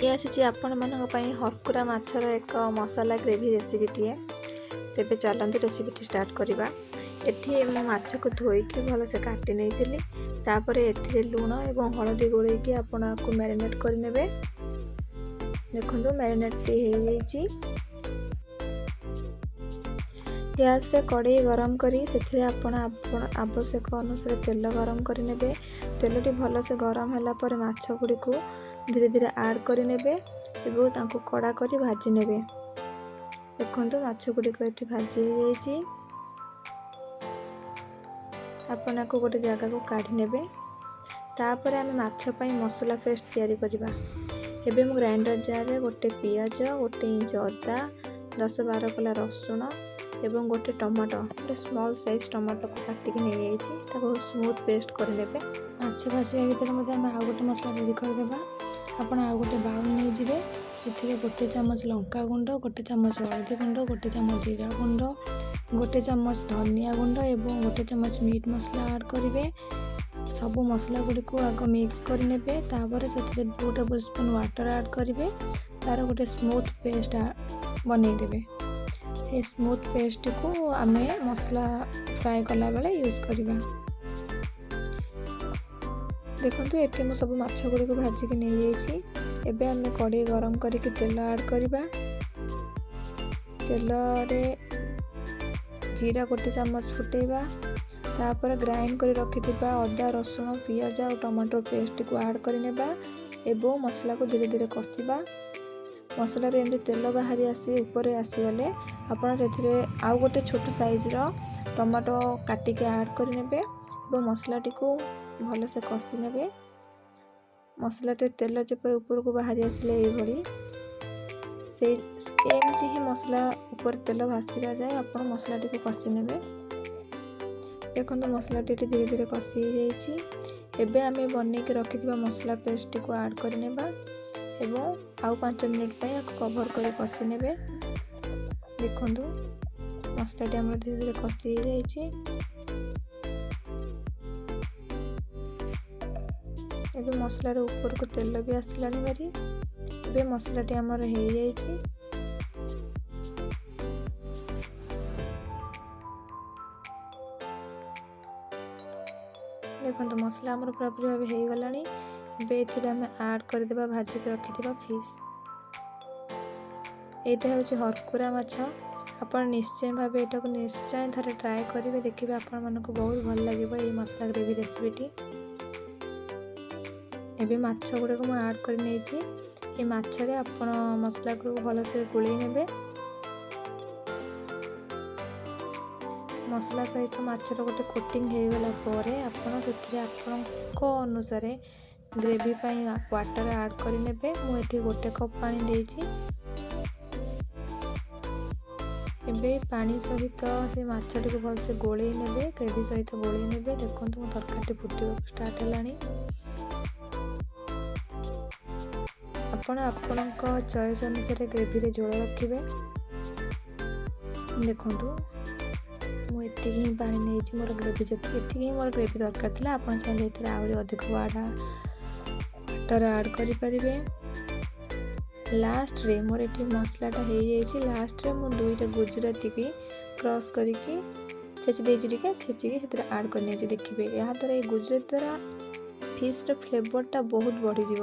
ନେଇ ଆସିଛି ଆପଣମାନଙ୍କ ପାଇଁ ହରକୁରା ମାଛର ଏକ ମସଲା ଗ୍ରେଭି ରେସିପିଟିଏ। ତେବେ ଚାଲନ୍ତୁ, ରେସିପିଟି ଷ୍ଟାର୍ଟ କରିବା। ଏଠି ମୁଁ ମାଛକୁ ଧୋଇକି ଭଲସେ କାଟି ନେଇଥିଲି। ତାପରେ ଏଥିରେ ଲୁଣ ଏବଂ ହଳଦୀ ଗୋଳେଇକି ଆପଣ ଆକୁ ମ୍ୟାରିନେଟ୍ କରିନେବେ। ଦେଖନ୍ତୁ, ମ୍ୟାରିନେଟ୍ଟି ହେଇଯାଇଛି। ଗ୍ୟାସ୍ରେ କଡ଼େଇ ଗରମ କରି ସେଥିରେ ଆପଣ ଆପଣ ଆବଶ୍ୟକ ଅନୁସାରେ ତେଲ ଗରମ କରିନେବେ। ତେଲଟି ଭଲସେ ଗରମ ହେଲା ପରେ ମାଛ ଗୁଡ଼ିକୁ ଧୀରେ ଧୀରେ ଆଡ଼୍ କରିନେବେ ଏବଂ ତାଙ୍କୁ କଡ଼ା କରି ଭାଜି ନେବେ। ଦେଖନ୍ତୁ, ମାଛ ଗୁଡ଼ିକ ଏଠି ଭାଜି ହେଇଯାଇଛି। ଆପଣ ଆକୁ ଗୋଟେ ଜାଗାକୁ କାଢ଼ି ନେବେ। ତାପରେ ଆମେ ମାଛ ପାଇଁ ମସଲା ପେଷ୍ଟ ତିଆରି କରିବା। ଏବେ ମୁଁ ଗ୍ରାଇଣ୍ଡର ଜାର୍ରେ ଗୋଟେ ପିଆଜ, 1 ଇଞ୍ଚ ଅଦା, 10-12 କୋଲା ରସୁଣ ଏବଂ ଗୋଟେ ଟମାଟୋ, ଗୋଟେ ସ୍ମଲ୍ ସାଇଜ୍ ଟମାଟୋକୁ କାଟିକି ନେଇଯାଇଛି। ତାକୁ ସ୍ମୁଥ୍ ପେଷ୍ଟ କରିନେବେ। ମାଛ ଭାଜିବା ଭିତରେ ମଧ୍ୟ ଆମେ ଆଉ ଗୋଟେ ମସଲା ରେଡ଼ି କରିଦେବା। ଆପଣ ଆଉ ଗୋଟେ ବାଉଲ୍ ନେଇଯିବେ। ସେଥିରେ 1 ଚାମଚ ଲଙ୍କା ଗୁଣ୍ଡ, 1 ଚାମଚ ହଳଦୀ ଗୁଣ୍ଡ, 1 ଚାମଚ ଜିରା ଗୁଣ୍ଡ, 1 ଚାମଚ ଧନିଆ ଗୁଣ୍ଡ ଏବଂ 1 ଚାମଚ ମିଟ୍ ମସଲା ଆଡ଼୍ କରିବେ। ସବୁ ମସଲା ଗୁଡ଼ିକୁ ଆଗ ମିକ୍ସ କରିନେବେ। ତାପରେ ସେଥିରେ 2 ଟେବୁଲ୍ ସ୍ପୁନ୍ ୱାଟର୍ ଆଡ଼୍ କରିବେ। ତା'ର ଗୋଟେ ସ୍ମୁଥ୍ ପେଷ୍ଟ ବନେଇଦେବେ। ଏ ସ୍ମୁଥ୍ ପେଷ୍ଟକୁ ଆମେ ମସଲା ଫ୍ରାଏ କଲାବେଳେ ୟୁଜ୍ କରିବା। ଦେଖନ୍ତୁ, ଏଠି ମୁଁ ସବୁ ମାଛ ଗୁଡ଼ିକୁ ଭାଜିକି ନେଇଯାଇଛି। ଏବେ ଆମେ କଡ଼େଇ ଗରମ କରିକି ତେଲ ଆଡ଼୍ କରିବା। ତେଲରେ ଜିରା 1 ଚାମଚ ଫୁଟେଇବା। ତାପରେ ଗ୍ରାଇଣ୍ଡ କରି ରଖିଥିବା ଅଦା, ରସୁଣ, ପିଆଜ ଆଉ ଟମାଟୋ ପେଷ୍ଟଟିକୁ ଆଡ଼୍ କରିନେବା ଏବଂ ମସଲାକୁ ଧୀରେ ଧୀରେ କଷିବା। ମସଲାରେ ଏମିତି ତେଲ ବାହାରି ଆସି ଉପରେ ଆସିଗଲେ ଆପଣ ସେଥିରେ ଆଉ ଗୋଟେ ଛୋଟ ସାଇଜ୍ର ଟମାଟୋ କାଟିକି ଆଡ଼୍ କରିନେବେ ଏବଂ ମସଲାଟିକୁ ଭଲସେ କଷି ନେବେ। ମସଲାରେ ତେଲ ଯେପରି ଉପରକୁ ବାହାରି ଆସିଲେ, ଏଇଭଳି ସେଇ ଏମିତି ହିଁ ମସଲା ଉପରେ ତେଲ ଭାସିବା ଯାଏ ଆପଣ ମସଲାଟିକୁ କଷି ନେବେ। ଦେଖନ୍ତୁ, ମସଲାଟି ଏଠି ଧୀରେ ଧୀରେ କଷି ହେଇଯାଇଛି। ଏବେ ଆମେ ବନେଇକି ରଖିଥିବା ମସଲା ପେଷ୍ଟଟିକୁ ଆଡ଼୍ କରିନେବା ଏବଂ ଆଉ 5 ମିନିଟ୍ ପାଇଁ ଆକୁ କଭର୍ କରି କଷି ନେବେ। ଦେଖନ୍ତୁ, ମସଲାଟି ଆମର ଧୀରେ ଧୀରେ କଷି ହେଇଯାଇଛି। ଏବେ ମସଲାର ଉପରକୁ ତେଲ ବି ଆସିଲାଣି ଭାରି। ଏବେ ମସଲାଟି ଆମର ହେଇଯାଇଛି। ଦେଖନ୍ତୁ, ମସଲା ଆମର ପୁରାପୁରି ଭାବେ ହେଇଗଲାଣି। ଏବେ ଏଥିରେ ଆମେ ଆଡ଼୍ କରିଦେବା ଭାଜିକି ରଖିଥିବା ଫିସ୍। ଏଇଟା ହେଉଛି ହରକୁରା ମାଛ। ଆପଣ ନିଶ୍ଚୟ ଭାବେ ଏଇଟାକୁ ନିଶ୍ଚୟ ଥରେ ଟ୍ରାଏ କରିବେ। ଦେଖିବେ, ଆପଣମାନଙ୍କୁ ବହୁତ ଭଲ ଲାଗିବ ଏଇ ମସଲା ଗ୍ରେଭି ରେସିପିଟି। ଏବେ ମାଛ ଗୁଡ଼ିକୁ ମୁଁ ଆଡ଼୍ କରି ନେଇଛି। ଏ ମାଛରେ ଆପଣ ମସଲାକୁ ଭଲସେ ଗୋଳେଇ ନେବେ। ମସଲା ସହିତ ମାଛର ଗୋଟେ କୋଟିଂ ହେଇଗଲା ପରେ ଆପଣ ସେଥିରେ ଆପଣଙ୍କ ଅନୁସାରେ ଗ୍ରେଭି ପାଇଁ ୱାଟର୍ ଆଡ଼୍ କରିନେବେ। ମୁଁ ଏଠି 1 କପ୍ ପାଣି ଦେଇଛି। ଏବେ ପାଣି ସହିତ ସେ ମାଛଟିକୁ ଭଲସେ ଗୋଳେଇ ନେବେ, ଗ୍ରେଭି ସହିତ ଗୋଳେଇ ନେବେ। ଦେଖନ୍ତୁ, ମୋ ତରକାରୀଟି ଫୁଟିବାକୁ ଷ୍ଟାର୍ଟ ହେଲାଣି। ଆପଣ ଆପଣଙ୍କ ଚଏସ୍ ଅନୁସାରେ ଗ୍ରେଭିରେ ଝୋଳ ରଖିବେ। ଦେଖନ୍ତୁ, ମୁଁ ଏତିକି ହିଁ ପାଣି ନେଇଛି। ମୋର ଗ୍ରେଭି ଯେତିକି, ଏତିକି ହିଁ ମୋର ଗ୍ରେଭି ଦରକାର ଥିଲା। ଆପଣ ଚାହିଁଲେ ଏଥିରେ ଆହୁରି ଅଧିକ ୱାଟର୍ ଆଡ଼୍ କରିପାରିବେ। ଲାଷ୍ଟରେ ମୋର ଏଠି ମସଲାଟା ହେଇଯାଇଛି। ଲାଷ୍ଟରେ ମୁଁ ଦୁଇଟା ଗୁଜୁରାତିକି କ୍ରସ୍ କରିକି ଛେଚି ଦେଇଛି ଟିକେ। ଛେଚିକି ସେଥିରେ ଆଡ଼୍ କରିନେଇଛି। ଦେଖିବେ, ଏହାଦ୍ୱାରା, ଏଇ ଗୁଜୁରାତି ଦ୍ୱାରା ଫିସ୍ର ଫ୍ଲେଭରଟା ବହୁତ ବଢ଼ିଯିବ।